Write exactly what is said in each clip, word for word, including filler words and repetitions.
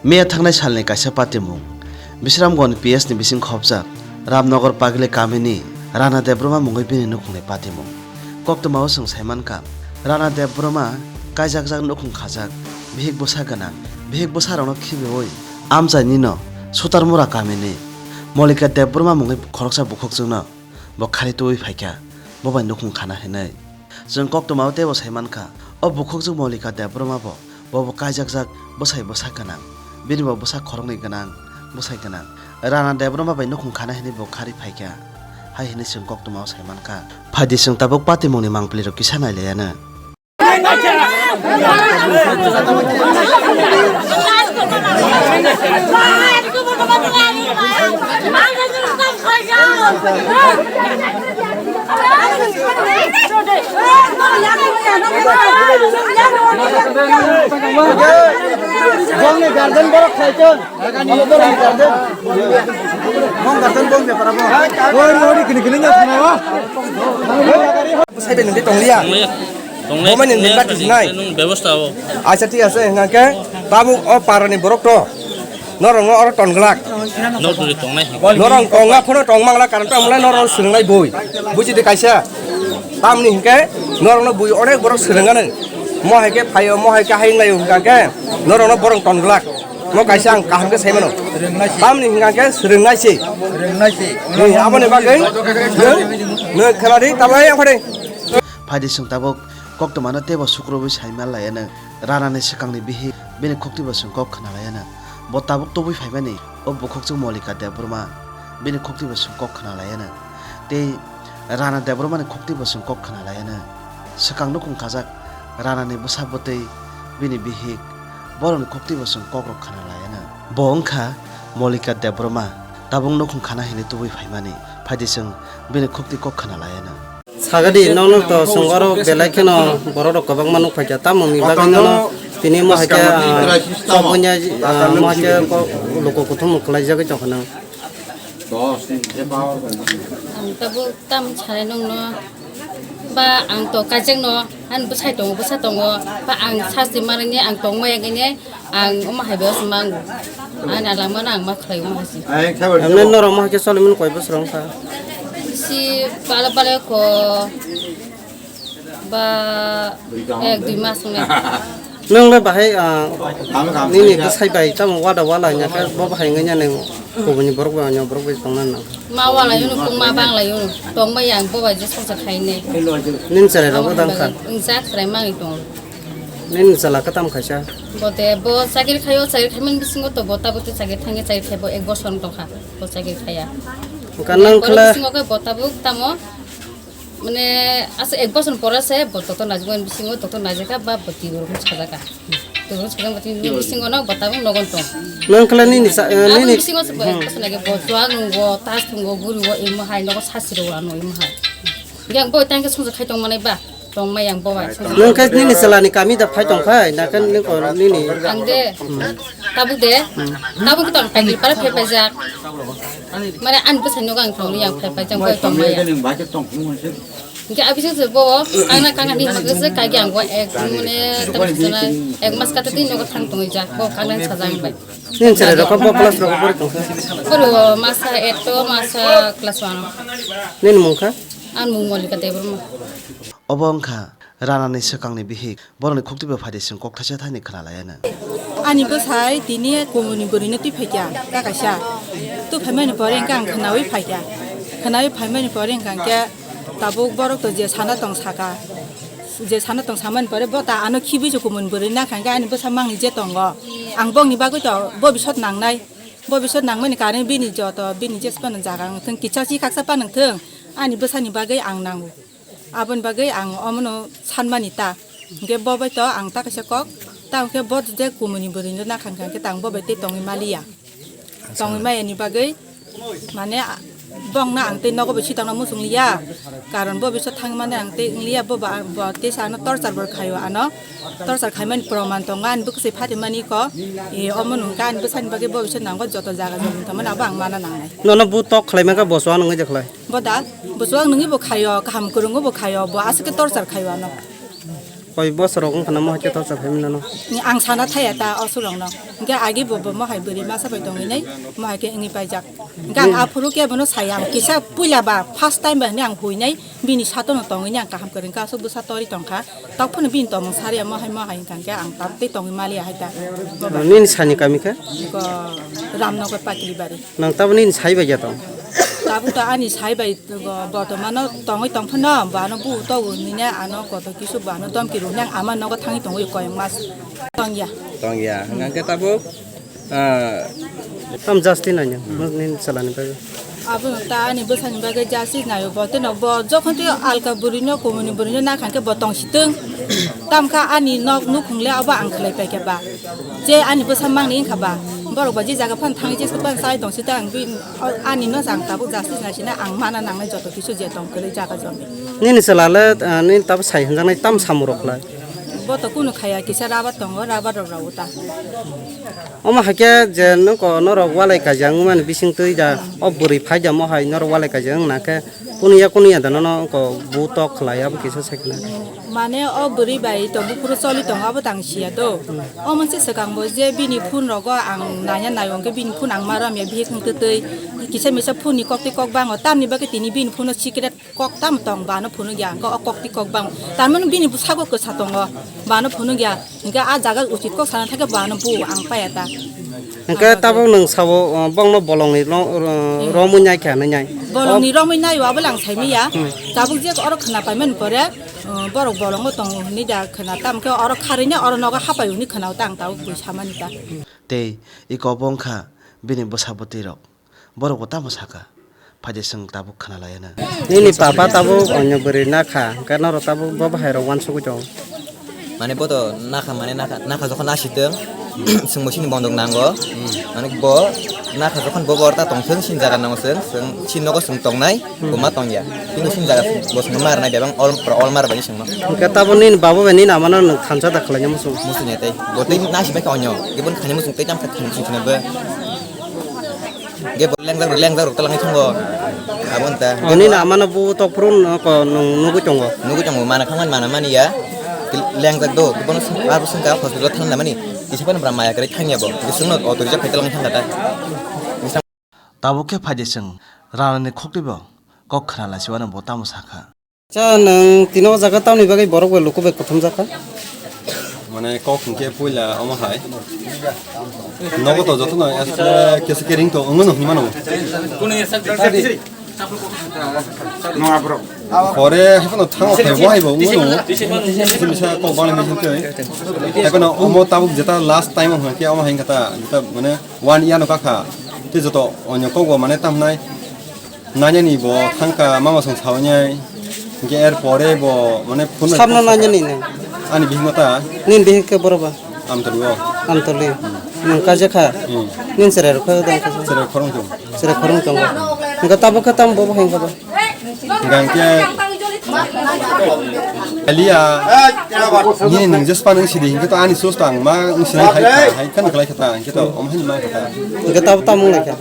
Meya thangnai salni kaisa patimung. Bisramganj P S ni bising khopjak Ramnagar Pagile kamini Rana Debbarma mungwi bini nukhungni patimung. Koktwmao chwng saimankha, Rana Debbarma kaijakjak nukhung khajak, bihik bwsa gwnang, bihik bwsarokno khibiui amchainino Sutarmura kamini Molika Debbarma mungwi khoroksa bukhukchwngno bo khari tubui phaikha, bo bai nukhung khana hinwi. Chwng koktwmao teibo saimankha, o bukhukchwng Molika Debbarma bo, bo bo kaijakjak bwsai bwsa gwnang, bini bo bwsa khoroknwi gwnang, bwsai gwnang. Rana Debbarma bai nukhung khana hinwi bo khari phaikha, hai hinwi chwng koktwmao saimankha. Phaidi chwng tabuk patimungni mangpilirok kisa nailaianw. Bongni garden borok khaikhe. Abo borokni garden. Bong garden bong bepara bong. Ori ori kini kini nya thana o. Sai be nungdi tongliya. Tongnai, tongnai. Bomani nungna tijnai. Nung bebosta o. Acha thik ase, hingkha khe tabuk o parani borok to. Norok no oro ton glak. Norok tongna phano tong mangla, karon to amla norok swrwngnai bui. Buji de kaisa. Tamni hingke norok no bui onek borok swrwngani. Mo hai khe phaio, mo hai khe hai wnglaio hingkha khe norok no borok ton glak. Mo kaisa ang kaham khe sai mano. Tamni hingkha khe swrwngnai se. Aboni bagwi nung, nung khnadi, tamai yang phade. Phaidi chwng tabuk koktwmano teibo sukrubui sai manlaianw. Ranani swkangni bihik bini khuktwibo chwng kok khna laianw. Bo tabuk tubui phaimani o bukhukchwng Molika Debbarma bini khuktwibo chwng kok khna laianw. Tei Rana Debbarmani khuktwibo chwng kok khna laianw. Swkang nukhung khajak Ranani bwsa bwtwi bini bihik borokni khuktwibo chwng kokrok khna laianw. Bo wngkha Molika Debbarma tabuk nukhung khana hinwi tubui phaimani. Phaidi chwng bini khuktwi kok khna laianw. Sagadi, nono to chwng oro belai kheno borok rok kwbangma nuk phaikha, tamoni bagwi nono tini mo hai khe, ah, chobwi ya, ah, mo hai khe ko-, luku kuthumung khlaijagwi tongkha nang. Ang tabuk tam sanai nongno, ba ang to kaijakno, ani bwsai tongo, bwsa tongo, ba ang sasti manani ang tongmaya gini, Ang omo hai bai se mango. Ani alang mano ang ma khlai omo hai se. Emne norok mo hai khe choli mani koi bosor wngkha? Si bale bale ko ba ek dui mas wngnai. Nwng le bahai, ah, nini bwsai bai tamo wada wala nya khe bo bahai wngya nang kubuni borok bai anya borok bai tongna nang. Ma wala yunu kung ma bang la yunu tong bai ang bo bai je songsa khainai. Nini chwrai rok bo dang kha. Wng jak chwrai mangi tong. Nini chwla kwtam kaisa. Bo de, bo chakiri khaio, chakiri khaimani bisingo to bo tabuk to chakiri thangya, chakiri khai bo ek bosor wng tongkha, bo chakiri khaya. Wngkha nang borok khle bisingo khe bo tabuk tamo, mane, asa ek bosor pore se bo doctor naijak mani bisingo, doctor naijak kha ba bwtwi rok sajak kha. Twi rok sajak bwtwi bisingo no bo tabuk nogon tong. Nang khle nini sa, eh, aboni nini bisingo se bo ek bosor nai khe bo chuak nungo, tas thungo, guri o, imo hai nogo sasi rok ano imo hai. Yang bo tang khe songsa khai tong manai ba. Tongmai ang bo bai. Nwng khe nini chwlani kami da phai tong phai, na khe nwng ko nini? Ang de, tabuk de, tabuk to ang paigil para phai paijak. Mane ani bwsai nogo ang tongli ang phai paijak, bo tongmai ang. Hingke abising se bo, kangna kangna ni magase kagi ang bo ek, mane, tabuk sana, ek mas kata din nogo thang tongwi jak, bo kangna sajak ang bai. Nini chwrai rok bo class rok pori tong kha? Poro masa eight to masa class one. Nini mung kha? Ang mung Molika Debbarma. Obo wngkha Ranani swkangni bihik, borokni khuktwibo phaidi chwng kok thaisa thaini khna laianw. Ani bwsai tini kumuni bwrwino twi phaikha, ta kaisa. Twi phaimani pore hwnkhe ang khnaui phaikha. Khnaui phaimani pore hwnkha hwnkhe tabuk borok to je sana tong saka. Je sana tong samani pore bo ta ano khibui se kumuni bwrwino hwnkha hwnkhe ani bwsa mangni je tongo. Ang bongni bagwi to bobisot nangnai. Bobisot nangmani karwi bini joto bini je phano jaga wngthwng kisa si khaksa phano wngthwng ani bwsani bagwi ang nango. Aboni bagwi ang omono sanmani ta. Hingke bo bai to ang ta kaisa kok, ta hingke bo je kumuni bwrwino nakha hingka hingke ta ang bo bai tei tongwi maliya. Tongwi maya ni bagwi, mane, a, bongno ang tei nogo bai sitongno muchung liya. Karon bo bisa thang mane ang tei wng liya, bo ba, bo tei sa ano torchar bo khaio ano. Torchar khaimani proman tongo, ani bwkha se phatimani ko. E, omo nungkha ani bwsani bagwi bo bisa nango joto jaga joto tongmani abo ang mana nangnai. Nono bo tok khlai mangkha bo chuang nungwi je khlai. Bo da, bo chuang nungwi bo khaio, kaham kwrwngwi bo khaio, bo aswk khe torchar khaio ano. Koi bosor rok wngkha na mo hai khe torchar phaimani nono? Ang sana thaya ta osurokno. Hingke agi bo, bo mo hai bwrwi masa bai tongwi nai, mo hai khe wngwi paijak. Hingke ang aphuru khe bono saya, ang kisa puila ba first time ba hinwi ang huinai, bini satono tongwi ni ang kaham kwrwngkha, aswk bwsa tori tongkha. Tok phano bini tongmung sariya mo hai, mo hai hingka hingke ang tabuk tei tongwi maliya hai ta. Nini sani kami khe? Ko Ramnagar Pakri Bari. Nang tabuk nini sai bai ya tong? Tabuk ta ani sai bai Bo-, bortomano tongwi tongphano, bo ano bu togo hinwi ano koto kisu bo ano domki rw hinwi ang ama nogo thangwi tongwi koyeng mas tongya. Tongya. Hwnkhe tabuk, ah, tam justice nainw, nini chwlani bagwi. Abo ta ani bwsani bagwi justice naio, bo teno bo jokhon tei alka bwrwino, kumuni bwrwino nakha khe bo tongsitwng. Tamkha ani nok nukhungle abo ang khlai paikha ba. Je ani bwsa mangni wngkha ba, borok ba je jaga phano thangwi je phano chai tong sita ang bini, o, ani no ang tabuk justice naisina ang mana nangnai joto kisu je tong kwrwi jaga jomi. Nini chwla le, ah, nini tabuk sai hwnjaknai tam samung rok khlai? Bo to kunu khaya kisa rabar tongo, rabar rok rawo ta. Omo hai khe je nokho norok walai kaijak wngmani bising twi da o bwrwi phai da mo hai norok walai kaijak wngna khe kunu ya kunu ya da nono ongko bu tok khlai abo kisa sai khna. Mane o bwrwi bai to buphuru choli tongo, abo tang siya do. Hmm. O monse swkang bo je bini phone rogo ang nanya nayo, hwnkhe bini phone ang ma rom ya, bihik hwnkhe twi kisa misa phone ni kok twi kok bango, tamni bagwi tini bini phone o secret kok tam tong, bano phone ya, hwnkhe o kok twi kok bango. Tamani bini bwsago kwsa tongo, bano phone ya, hwnkhe a jaga uchit kok sana thangkhe bano bu ang paya ta. Hwnkhe tabuk nwng sabo, uh, bongno bolongni ro-, ro-, Hmm. romwi nai kha, nai nai. Bolongni romwi nayo, abo lang saimanya. Hmm. Tabuk je oro khna paimani pore, uh, borok bolongo tongo hinwi da khna, tamo khe oro kharwi nai oro nogo hapai hwnwi khna, o tang tabuk bui samani ta. Tei iko obo wngkha bini bwsa bwtwi rok. Borok bo tamo saka? Phaidi chwng tabuk khna laiya na. Nini papa tabuk onyo bwrwi nakha, hwnkhe norok tabuk bo bahai rok uansugwi tongo. Mane bo to nakha, mane nakha, nakha jokhon asitwng, chwng bo chini bondok nango. Mane bo nakha jokhon bo orta tongthwng, chini jaga nango chwng, chwng chini nogo chwng tongnai, bo ma tongya. Chini chini jaga bo chwng ma rwnai bebak ol, ol mar bai chwngno. Hwnkhe tabuk nini babo bai nini amano nwng thansa da khlaina muchung? Muchungya tei. Bo tei nasi bai kha onyo. Ibon khaina muchung tei tam kha khaina muchung chwngno bo. Ge bo lengjak rok, lengjak rok talangwi thango. Abo wngkha. Nini amano bu tok phuru no ko nung-, nugwi tongo. Nugwi tongo, mana khangmani mana mani ya. Lengjak do, bono sung-, abo swngkha hospital thangna mani. Kisa phano bwra maya kwrwi thangya bo. Bisingno auto rijak phai talangwi thangkha ta. Tabuk khe phaidi chwng Ranani khokti bo kok khna laisiwano bo tamo sakha. Cha, nwng tino o jaga tamni bagwi borok bai luku bai kuthumjakha? Mane kok hwnkhe puila omo hai. Nogo to jotono asle kesa kering to wngmano hinmano. Pore haphano thango phai bo hai bo wngmano. Misa kok bana misa twi. Haphano omo tabuk jeta last time o hwnkhe omo hai kata jeta mane one year no kakha. Tei joto onyo kok bo mane tamnai. Nanyani bo thangka mama song sawnai. Hingke er pore bo mane phone bai Sabno phone nanyani nang? Ani bihik mata. Nin bihik ke boro ba? Amtoli o. Amtoli. Nang kaje kha? Hmm. Nin sere rokho dong kha? Sere khorong chong. Sere khorong chong. Hingke tabo khe tam bo hingke ba? Hingke Aliya, nini nung jespa nung sidi, hingke to ani sus tang ma, nung sinai hai kha, hai kha nung kalai kha ta, hingke to om hai ma kha ta. Hingke tabuk tamung lai kha?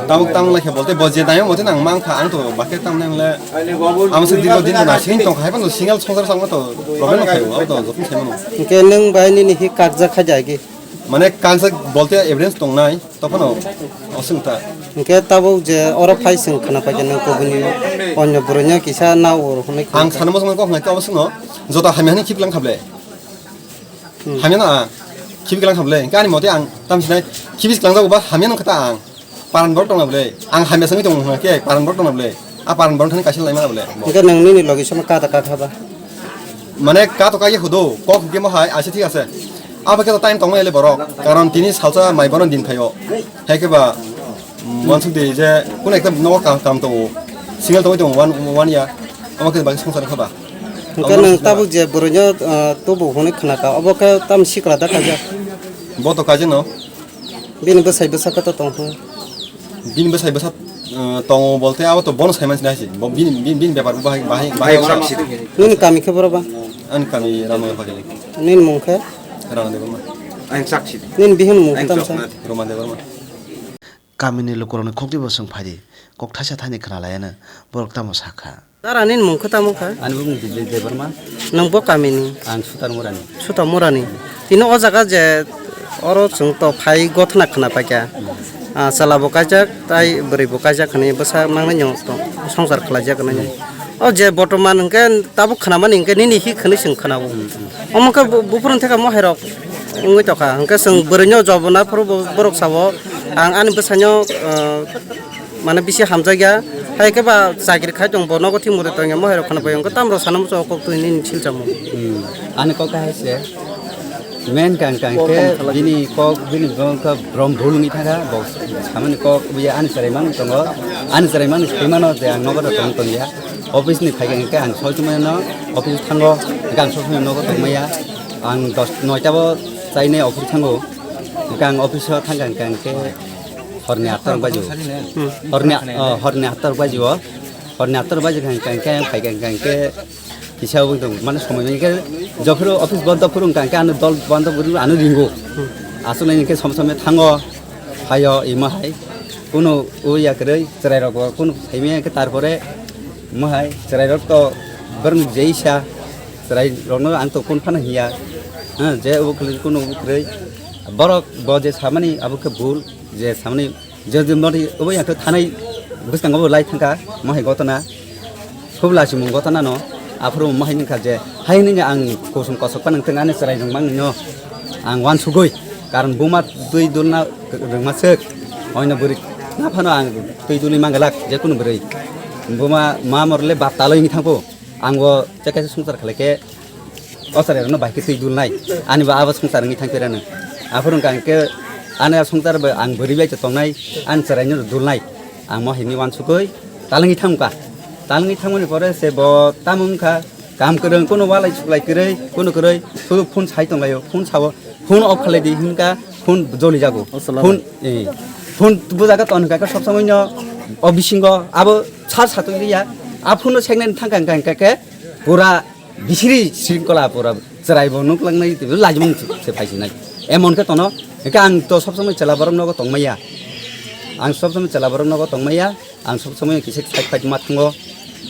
Tabuk tamung lai kha bolte, bo je dayo mote nang mang kha, ang to bakhe tam nang le. Amo se dirgo din na sing tong khai, pano single songsar sang to, problem khai, ang to jokhon sai mano. Hingke nung bai nini hi kakjak khai jai ki? Mane kansa bolte evidence tongnai, tophano oswng ta. Hingke tabuk je oro phai chwng khna paikha nang kubuni onyo bwrwino kisa nao hwnwi. Ang sana mosong kok ngai tabuk swngo, joto hamya hwnwi khiblang khable. Hmm. Hamya no ang khiblang khable, hingke ani mote ang tamsinai khibis klang jago ba hamya no khata ang. Paran borok tongna bwle, ang hamya sangwi tongo hwnka khe paran borok tongna bwle, a paran borok thani kaisa laimana bwle. Hingke nang nini logi sono kata kakha ba? Mane kato kaiye hudu, kok hingke mo hai, aise thik ase. Abo khe to time tongma ele borok, karon tini salsa mai bono din phaio. Hai khe ba, mm, wansuk di je, kuno ekta nogo kam, kam tongo, single tongwi tongo, one, one year, amo khe bagwi songsar kha ba. Hingke nang tabuk je bwrwino, ah, tubu hwnwi khna kha, obo khe tam sikla da khaijak? Bo to kaijakno. Bini bwsai bwsa khe to tong thung. Bini bwsai bwsa, uh, tongo bolte abo to bono sai mansi nai se. Bo bini, bini, bini bepar bo bahai, bahai, bahai. Nini kami khe boro ba? Ani kami Rama Pagili. Nini mung khe? Rama Debbarma. Nini bihini mung khe tamsa? Roma Debbarma. Kamini lukurokni khokti bo swng phaidi. Kok thaisa thani khna laiya no, borok tamo sakha. Dara nini mung khe tamo kha? Ani bumung Dilip Debbarma. Nwng bo kamini? Ang Sutar Murani. Sutar Murani. Tini o jaga je oro chwng to phai gothna khna paikha. Ah, chwla bo kaijak, tai bwrwi bo kaijak hwnwi bwsa mangnai no to swngchar khlaijak hwnwi. O je bortoman hwnkhe tabuk khnamani hwnkhe nini hi hwnwi chwng khna-o. Omo khe bu-, buphuru theka mohairok wngwi tokha. Hwnkhe chwng bwrwino jobona phuru bo-, borok sao ang ani bwsaino, ah, mane bisi hamjakya, hai khe ba chakri khai tong bo nogo thik motoi tongya, mohairok khana bai wngkha tamrok sana muchungo kok twi nini silchamo. Hmm. Ani kok kahai se, main kang kang khe bini kok bini bwkha brom bhul wngwi thangkha, bo samani kok buya ani chwrai mang tongo, ani chwrai mang swimano je ang nogo da tong tongya, office ni phai khe ang soi chumano office thango, ang soi chumano nogo tongmaya, ang dos noita bo chainai office thango, ang office o thangkha ang khe. Horni atta rok baji o. Hmm. Horni, oh, horni atta rok baji o. Horni atta rok baji kha hingka hingke phai kha hingka hingke kisa bo tong mane somoi hingke jokhoro office bondo phuru hingka hingke ano dol bondo phuru ano ringo. Hmm. Aswk nai hingke som som thango phaio imo hai. Kunu o ya kwrwi chwrai rok bo kunu phaimya hingke tarpore imo hai chwrai rok to borok ni jeisa chwrai rok no ang to kun phano hiya. Ha, je obo kwrwi kunu obo kwrwi borok bo je samani abo khe bul. Je samani je je mari obo yang khe thanai bwskango bo lai thangkha mohai gotona. Khub lachimung gotona no aphuru mohai nangkha je hai nini ang kusum kosok panang thang ani chwrai rwng mangni no ang wansugui karon buma twi dulna rwngma swk oino bwrwi naphano ang twi dulwi mangalak je kunu bwrwi buma ma morle bap taloi wngwi thangkhu ang o chekaisa swngchar khlaikhe. O chwrairokno bai khe twi dulnai. Ani bo abo swngchar wngwi thang pherano. Aphuru wngkha hwnkhe ani a swngchar bai ang bwrwi bai tongnai, ani chwraino dulnai. Ang mo himni wansugwi talangwi thangkha. Talangwi thangmani pore se bo tamo wngkha, kam kwrwng, kuno walai suklai kwrwi, kuno kwrwi, sudu phone sai tonglaio, phone sao, phone off khalai di himkha, phone joli jago. O chwla phone, bai. Eh, phone bujaga ton hwnkha khe sob somoi no o bisingo abo sar satwi liya. A phone no seknani thangkha hwnkha hwnkha khe pura Bisiri sringkola pura chwrai bo nuk langnai tei lajimung se phaisinai. Emon khe tono, hingke ang to sob somoi chwla borok nogo tongmaya. Ang sob somoi chwla borok nogo tongmaya. Ang sob somoi kisa side side ma thango.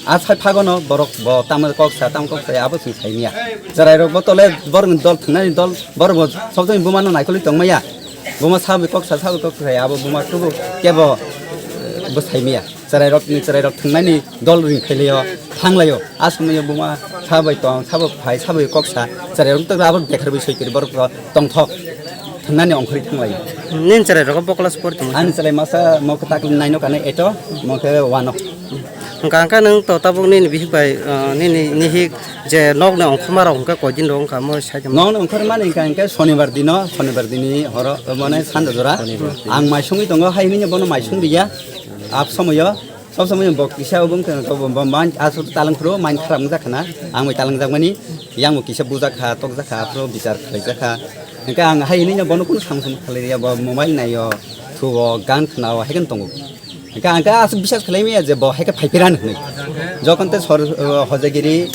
A side phagono borok bo tamo kok sa, tamo kok sa, abo chwng saimaya. Chwrai rok bo tole borok ni dol thingnani dol, borok bo sob somoi buma no naikolwi tongmaya. Buma sabai kok sa, sabai kok sa, abo buma tubu kebo, eh, bo saimaya. Chwrairokni, chwrairok thwngnaini dol ring khailaiyo, thanglaio. A somoio buma sabai tong, sabo phai, sabai kok sa, chwrairok tong abo bekhar bai soi kiri borok tongthok thwngnani ongkhorwi thanglaio. Nini chwrairok bo class four tongma? Ani chwrai masa mo kwtak naino kanai eto, mo khe one o. Hwnkha hwnkhe nwng to tabuk nini bihik bai, ah, nini nihik je nokni ongkhorma rok hwnkhe koi din rok wngkha mo sai tongma? Nokni ongkhormani hwnkha hwnkhe sonibar dino, sonibar dini horo, mane sanja jora. Sonibar dini. Ang mai songwi tongo, hai hwnwi bono mai song liya. Ap somoyo, sob somoyo bo kisa obo wngkha, bo, bo, bo, main, aswk talang phuru main kharap wngjak khna, ang bai talang jakmani, yang bo kisa bujak kha, tok jak kha, aphuru bichar khlai jak kha. Hingke ang hai hwnwi no bono kunu samung samung khlai ya, bo mobile naio, thuo, gan khnao, hai khe tongo. Hingke ang khe aswk bisas khlai maya je bo hai khe phai phira hinwi. Jokon te sor, o, hojagiri,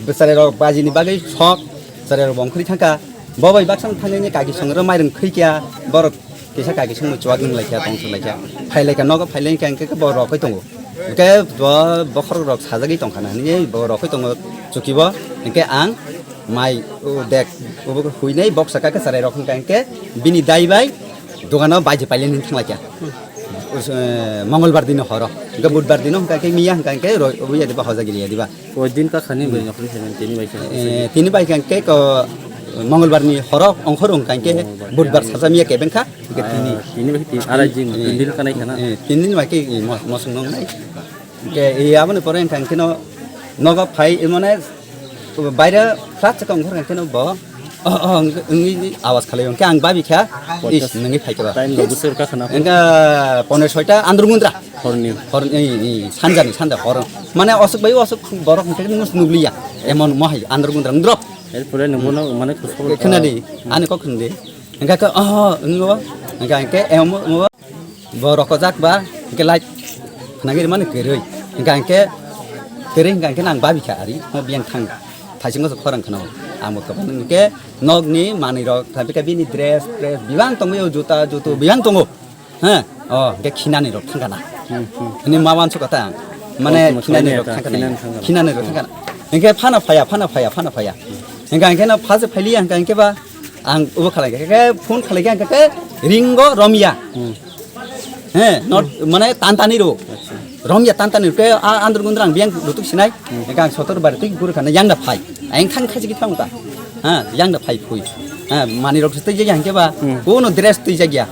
bwchwrai rok baji ni bagwi sok, bwchwrai rok bo ongkhorwi thangkha. Bo bai baksa thangwi ni kaki songro mairung khwi kya, borok kisa kaki songmung chuwak nung lai kya, tong lai kya. Phai lai kha, nogo phai lai kha, hingke bo rok khai tongo. Hingke bo bokhorok rok sajagwi tong khana, hinwi bo rok khai tongo chuki bo. Hingke ang mai, o, dek, obo huinai boksa kha, khe chwrai rok hingka hingke bini dai bai dogano baji pailani thang lai kha. Us-, eh, Mongolbar dino horo. Hingke Budbar dino hingka hingke miya hingka hingke roi, obo ya diba hojagiri ya diba. Koi din ka khani bai nokni seven tini bai khe. Eh, tini bai khe hingke ko Mongolbar ni horo ongkhor hingka hingke Mongolbar. Budbar sajamiya kebeng kha. Hingke tini. Ah, tini bai tin, arai din, eh, tin din kanai khana. Eh, tin din bai khe, eh, mo-, mosong nong nai. Hingke, eh, aboni pore hingka hingke no nogo phai, eh, mane baire flat se kong khorang keno bo. Oh, oh, wngwi awas khalai hingke ang babi kha. Is nangwi phai keba. Time lo busur ka khana. Hingke pone soita andrung mundra. Horni. Hor, eh, eh, sanjani, sanja hor. Mane osuk bai osuk borok hingke nus nugliya. Emon mohai andrung mundra drop. Erpore nungbono mane khusuk. Khna di, ani kok khna di. Hingke khe, oh, wngo, hingke, hingke, eh, omo, omo, bo rokojak ba, hingke light phnangwi rwmani kwrwi. Hingke, hingke, kwrwi hingke, hingke nang babi kha ari, mo biyang thang, thaisingo se khorang khna. Ang bo kwbang hingke, nokni manwi rok, thabi khe bini dress, dress, biyang tongwi, o juta, jutu, biyang tongo. He, oh, hingke khinani rok thang kana. Hmm, hmm. Hini ma wansu kata ang. Mane Oh, khinani khinani rok kata, thangkana. Khinani thangkana. Khinani rok thangkana. Hingke phano phaya, phano phaya, phano phaya. Hingke hingke no phase phailiya hingke hingke ba ang ubo khalai hingke phone khalai hingke ringo romya. Hmm. He, not mane tantani ro. Acha. Romya tantani ro ke a andur gundur ang biang lutuk sinai. Hmm. Hingke ang sotor bar tik guru khana yang da phai. Ang thang khaji ki thang ta. Ha, yang da phai phui. Ha, mani rok tei jagi hingke ba. Hmm. Kono dress tei jagi ya.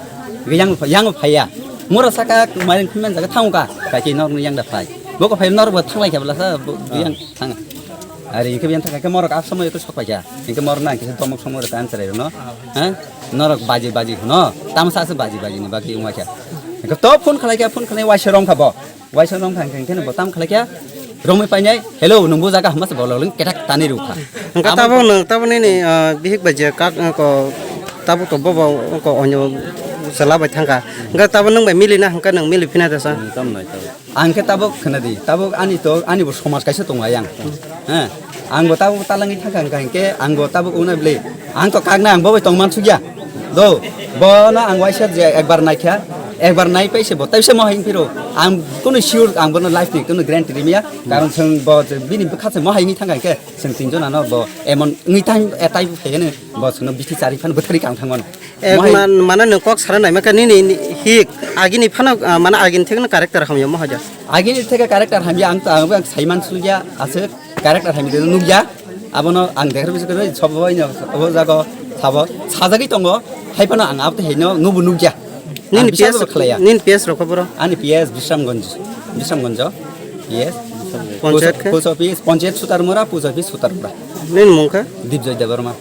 Yang yang phaya. Mora saka mairing khumyan jaga thangka. Kaki nor yang da phai. Boko phai nor bo thanglai khe bla sa bo yang thang. Ari ke bian thangka ke morok ak somoy ko sok paikha. Ke morok na ke tomok somoy ta answer no. Ha? Norok baji baji no. Tamsa se baji baji ni baki umwa kha. Ke to phone khalai kha phone khalai wai serong kha bo. Waisa nong thang thang khe bo tam khlai kha. Romwi painai, "Hello, nwng bo jaga hama se bolong ketak tani rukha." Hwnkhe abo tabuk nwng, tabuk nini, ah, bihik bai je kak, ah, ko, tabuk to bobo, ko onyo chwla bai thangkha. Hwnkhe tabuk nwng bai mili na hwnkhe nwng mili phina da sa. Hmm, tam nai tabuk. Ang khe tabuk khna di, tabuk ani to, ani bo somaj kaisa tongo ayang. He, ang bo tabuk talangwi thangkha hwnkha hinkhe ang bo tabuk wngnai bwlwi. Ang to kakna ang bo bai tongman sukya. Do, bono ang waisa je ekbar naikha, ekbar naipai se bo taisa mohai wngphiro. Ang kunu sure ang bono life ni kunu guarantee rimya. Karon chwng bo je bini bwkha se mohai wngwi thangkha hinkhe chwng tinjon ano bo emon wngwi thang, eh, taibo phaikheno bo chwngno bithi chari phano bwtharwi kang thangmano. Eh, mohai man-, mane nwng kok sana naimaka nini ni hik agini phano, ah, mane agini thekno character hamya mohaja. Agini theke character hamya ang to ang saiman sulya aswk. Character hai mide nukya. Abono ang dekhar bisi kwrwi sobo ino obo jago sabo sajagwi tongo. Hai phano ang abte haino nubu nukya. Nini Ang P S, bisas bo khlaiya. Nini P S rok boro? Ani P S Bisramganj, Bisramganj. P S. Panchayat khe? Post office, Panchayat Sutarmura, Post office Sutarmura. Nini mung khe? Dipjoy Debbarma.